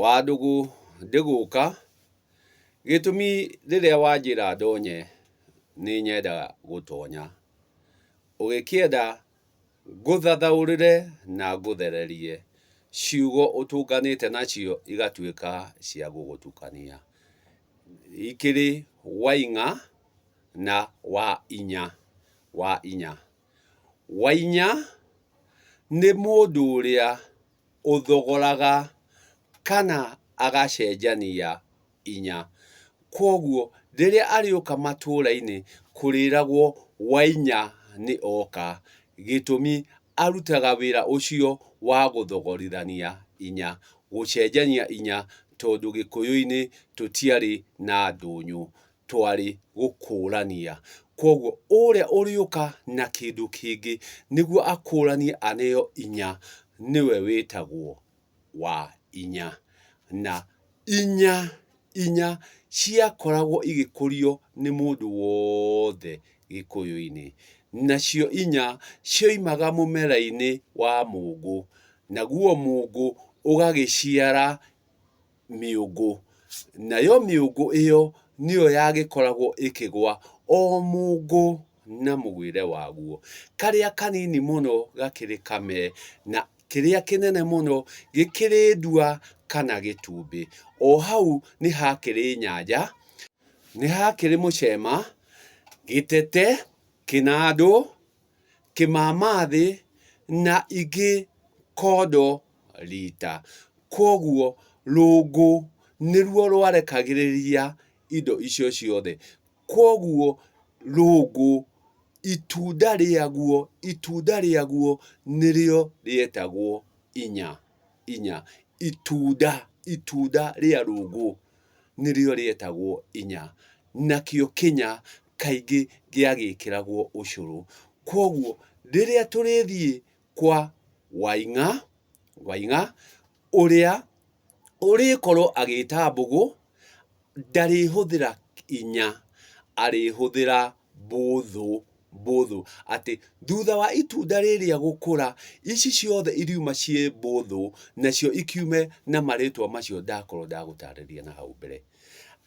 Wandũgũ ndĩgũka, gĩtũmi rĩrĩa wanjĩra ndonye nĩ nyendaga gũtonya. Ũgĩkĩenda ngũthathaũrĩre na ngũthererie ciugo ũtũnganĩte nacio igatuĩka cia gũgũtukania. Ikĩrĩ waing'a na wa inya, wa inya. Wainya nĩ mũndũ ũrĩa ũthogoraga kana agacenjania inya. Kwoguo rĩrĩa arĩũka matũra-inĩ kũrĩragwo Wainya nĩ oka, gĩtũmi arutaga wĩra ũcio wa gũthogorithania inya, gũcenjania inya tondũ gĩkũyũ-inĩ tũtiarĩ na ndũnyũ. Twarĩ gũkũrania. Kwoguo ũrĩa ũrĩũka na kĩndũ kĩngĩ nĩguo akũranie aneo inya nĩwe wĩtagwo wa inya. Na inya, inya ciakoragwo igĩkũrio nĩ mũndũ wothe gĩkũyũ-inĩ. Nacio inya cioimaga mũmera-inĩ wa mũngũ, naguo mũngũ ũgagĩciara mĩũngũ, nayo mĩũngũ ĩyo nĩyo yagĩkoragwo ĩkĩgwa o mũngũ na mũgwĩre waguo. Karĩa kanini mũno gakĩrĩ kame na kĩrĩa kĩnene mũno gĩkĩrĩ ndua kana gĩtumbĩ. O hau nĩ hakĩrĩ nyanja, nĩ hakĩrĩ mũcema, gĩtete, kĩnandũ, kĩmamathĩ na ingĩ kondo rita. Kwoguo rũngũ nĩruo rwarekagĩrĩria indo icio ciothe. Kwoguo rũngũ itunda rĩaguo, itunda rĩaguo nĩrĩo rĩetagwo inya, inya. Itunda, itunda rĩa rũngũ nĩrĩo rĩetagwo inya. Nakĩo kĩnya kaingĩ gĩagĩkĩragwo ũcũrũ. Kwoguo rĩrĩa tũrĩthiĩ kwa Waing'a, Waing'a, ũrĩa ũrĩkorwo agĩta mbũgũ, ndarĩhũthĩra inya, arĩhũthĩra mbũthũ, mbũthũ. Atĩ thutha wa itunda rĩrĩa gũkũra, ici ciothe iriuma ciĩ mbũthũ, nacio ikiume na marĩtwa macio ndakorwo ndagũtarĩria na hau mbere.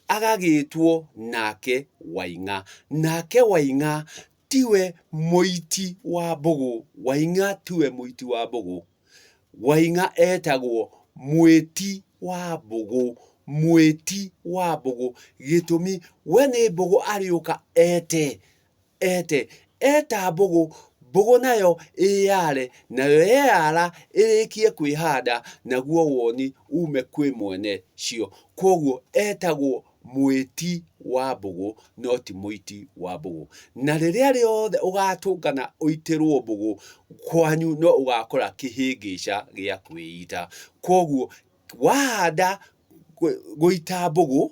Agagĩtwo nake Waing'a. Nake Waing'a tiwe mũiti wa mbũgũ, Waing'a tiwe mũiti wa mbũgũ. Waing'a etagwo mwĩti wa mbũgũ, mwĩti wa mbũgũ. Gĩtũmi we nĩ mbũgũ arĩũka ete, ete. Eta mbũgũ, mbũgũ nayo ĩyare, nayo yeyara ĩrĩkie kwĩhanda naguo woni ume kwĩ mwene cio. Kwoguo etagwo mwĩti wa mbũgũ no ti mũiti wa mbũgũ. Na rĩrĩa rĩothe ũgatũngana ũitĩrwo mbũgũ, kwanyu no ũgakora kĩhĩngĩca gĩa kwĩita. Kwoguo wahanda gũita mbũgũ,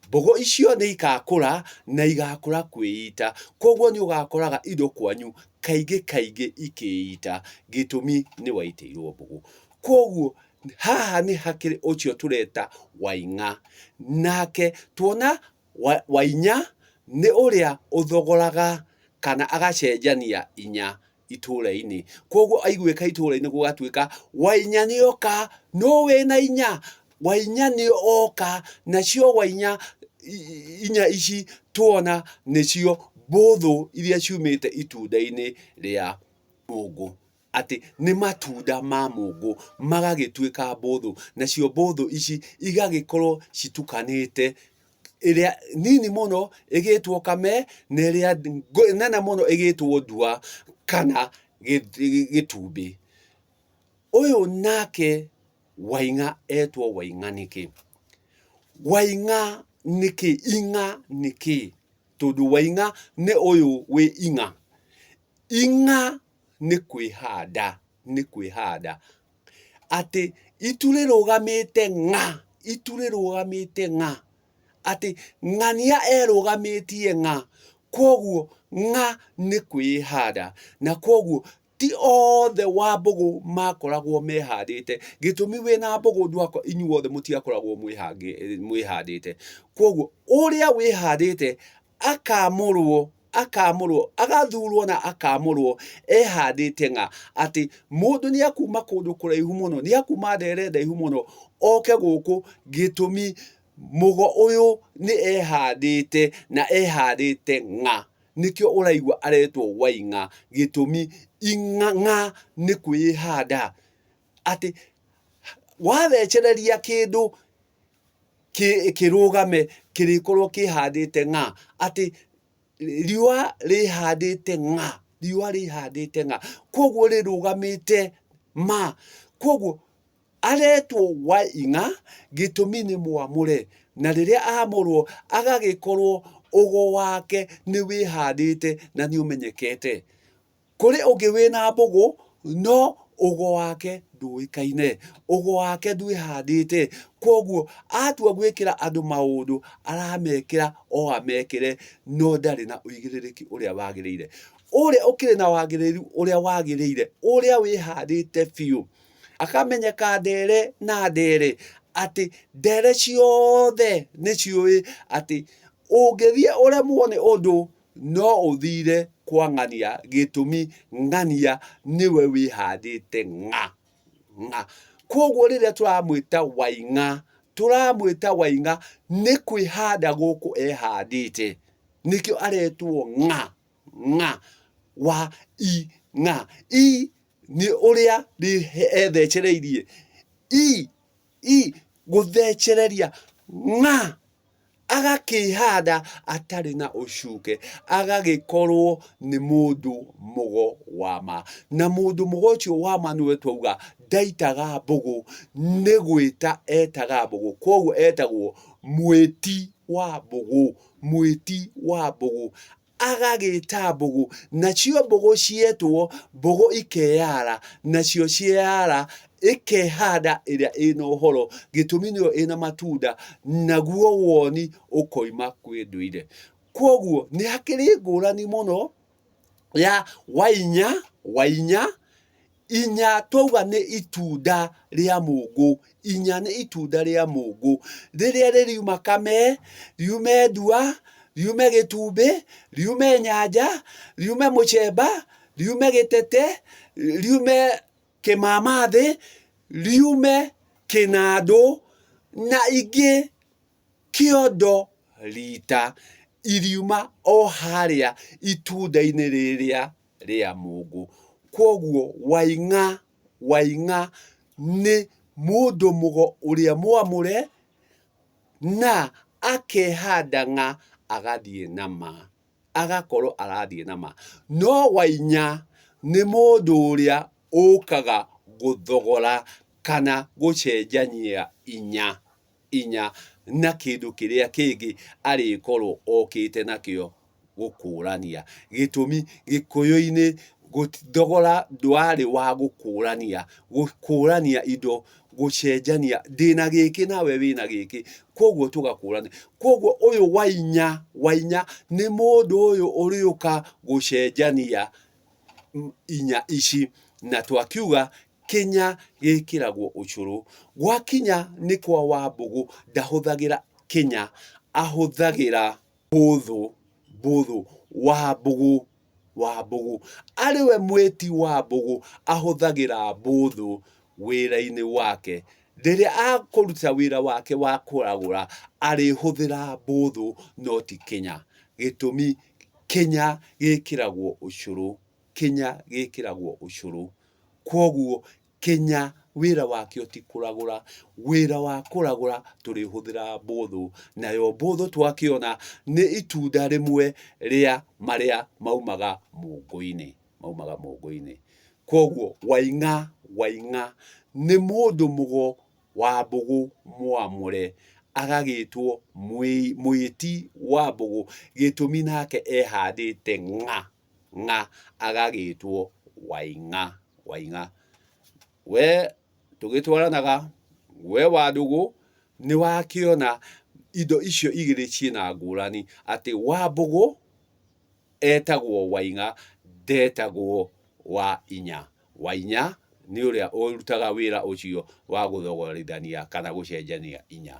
mbũgũ icio nĩ igakũra na igakũra kwĩita. Kwoguo nĩ ũgakoraga indo kwanyu kaingĩ kaingĩ ikĩita, gĩtũmi nĩ waitĩirwo mbũgũ. Kwoguo haha nĩ hakĩrĩ ũcio tũreta Waing'a. Nake tuona Wainya nĩ ũrĩa ũthogoraga kana agacenjania inya itũra-inĩ. Kwoguo aiguĩka itũra-inĩ gũgatuĩka Wainya nĩ oka, nũ wĩna inya? Wainya nĩ oka, nacio Wainya inya ici tuona nĩcio mbũthũ iria ciumĩte itunda-inĩ rĩa mũngũ. Atĩ nĩ matunda ma mũngũ magagĩtuĩka mbũthũ, nacio mbũthũ ici igagĩkorwo citukanĩte, ĩrĩa nini mũno ĩgĩtwo kame na ĩrĩa nene mũno ĩgĩtwo ndua kana gĩtumbĩ. Ũyũ nake Waing'a etwo Waing'a nĩkĩ? Waing'a nĩkĩ? Ing'a nĩkĩ? Tondũ Waing'a nĩ ũyũ wĩ ing'a. Ing'a nĩ kwĩhanda, nĩ kwĩhanda. Atĩ itu rĩrũgamĩte ng'a, itu rĩrũgamĩte ng'a. Atĩ ng'ania erũgamĩtie ng'a. Kwoguo ng'a nĩ kwĩhanda. Na kwoguo ti othe Wambũgũ makoragwo mehandĩte. Gĩtũmi wĩna mbũgũ inyuothe mũtiakoragwo mwĩhandĩte. Kwoguo ũrĩa wĩhandĩte akamũrwo. akamũrwo, agathurwo na akamũrwo ehandĩte ng'a, atĩ mũndũ nĩ akuma kũndũ kũraihu mũno, nĩ akuma ndere ndaihu mũno, oke gũkũ, gĩtũmi mũgo ũyũ nĩ ehandĩte na ehandĩte ng'a. Nĩkĩo ũraigua aretwo Waing'a, gĩtũmi ing'a ng'a nĩ kwĩhanda, atĩ wathecereria kĩndũ kĩrũgame kĩrĩkorwo kĩhandĩte ng'a, atĩ riũa rĩhandĩte ng'a, riũa rĩhandĩte ng'a, koguo rĩrũgamĩte ma, koguo aretwo Waing'a gĩtũmi nĩ mwamũre, na rĩrĩa amũrwo agagĩkorwo ũgo wake nĩ wĩhandĩte na nĩ ũmenyekete. Kũrĩ ũngĩ wĩna mbũgũ no ũgo wake ndũĩkaine, ũgo wake ndwĩhandĩte, koguo atua gwĩkĩra andũ maũndũ aramekĩra o amekĩre no ndarĩ na ũigĩrĩrĩki ũrĩa wagĩrĩire. Ũrĩa ũkĩrĩ na wagĩrĩru ũrĩa wagĩrĩire, ũrĩa wĩhandĩte biũ, akamenyeka ndere na ndere atĩ ndere ciothe nĩ ciũĩ atĩ ũngĩthiĩ ũremwo nĩ ũndũ No ũthiire kwa ng'ania gĩtũmi ng'ania nĩwe wĩhandĩte ng'a ng'a. Kwoguo rĩrĩa tũramwĩta Waing'a, tũramwĩta Waing'a nĩ kwĩhanda gũkũ ehandĩte. Nĩkĩo aretwo ng'a ng'a wa i ng'a. I nĩ ũrĩa ethecereirie, i i gũthecereria ng'a agakĩĩhanda atarĩ na ũcuke, agagĩkorwo nĩ mũndũ mũgo wa ma. Na mũndũ mũgo ũcio wa ma nĩwe twauga ndaitaga mbũgũ, nĩ gwĩta etaga mbũgũ, koguo etagwo mwĩti wa mbũgũ, mwĩti wa mbũgũ. Agagĩta mbũgũ, nacio mbũgũ cietwo, mbũgũ ikeyara, nacio cieyara, ĩkehanda ĩrĩa ĩna ũhoro, gĩtũmi nĩyo ĩna matunda, naguo woni ũkoima kwĩ ndũire. Kwoguo nĩ hakĩrĩ ngũrani mũno ya wainya, wainya, Inya twauga nĩ itunda rĩa mũngũ, inya nĩ itunda rĩa mũngũ, rĩrĩa rĩriuma kame, riume ndua, riume gĩtumbĩ, riume nyanja, riume mũchemba, riume gĩtete, riume kĩmamathĩ, riume kĩnandũ na ingĩ kĩondo rita, iriuma o harĩa itunda-inĩ rĩrĩa rĩa mũngũ. Kwoguo Waing'a, Waing'a nĩ mũndũ mũgo ũrĩa mwamũre na akehanda ng'a agathiĩ na ma, agakorwo arathiĩ na ma. No Wainya nĩ mũndũ ũrĩa ũkaga gũthogora kana gũcenjania inya. inya na kĩndũ kĩrĩa kĩngĩ arĩkorwo okĩte nakĩo gũkũrania. Gĩtũmi gĩkũyũ-inĩ thogora ndwarĩ wa gũkũrania, gũkũrania indo, gũcenjania, ndĩna gĩkĩ nawe wĩna gĩkĩ, kwoguo tũgakũrania. Kwoguo ũyũ wa inya, wa inya nĩ mũndũ ũyũ ũrĩũka gũcenjania inya ici, na twakiuga Kĩnya gĩkĩragwo ũcũrũ. Gwakinya nĩ kwa Wambũgũ ndahũthagĩra kĩnya, ahũthagĩra mbũthũ, mbũthũ, Wambũgũ, Wambũgũ. Arĩ we mwĩti Wambũgũ ahũthagĩra mbũthũ wĩra-inĩ wake. Rĩrĩa akũruta wĩra wake wa kũragũra arĩhũthĩra mbũthũ no ti kĩnya. Gĩtũmi kĩnya gĩkĩragwo ũcũrũ, kĩnya gĩkĩragwo ũcũrũ. Kwoguo kĩnya wĩra wakĩo ti kũragũra, wĩra wa kũragũra tũrĩhũthĩra mbũthũ, nayo mbũthũ twakĩona nĩ itunda rĩmwe rĩa marĩa maumaga mũngũ-inĩ, maumaga mũngũ-inĩ. Kwoguo Waing'a, Waing'a nĩ mũndũ mũgo wa mbũgũ mwamũre, agagĩtwo mwĩti wa mbũgũ, gĩtũmi nake ehandĩte ng'a. Ng'a agagĩtwo Waing'a, Waing'a. We tũgĩtwaranaga, we Wandũgũ, nĩ wakĩona indo icio igĩrĩ ciĩna ngũrani, atĩ Wambũgũ etagwo Waing'a, ndetagwo Wainya. Wainya nĩ ũrĩa ũrutaga wĩra ũcio wa gũthogorithania kana gũcenjania inya.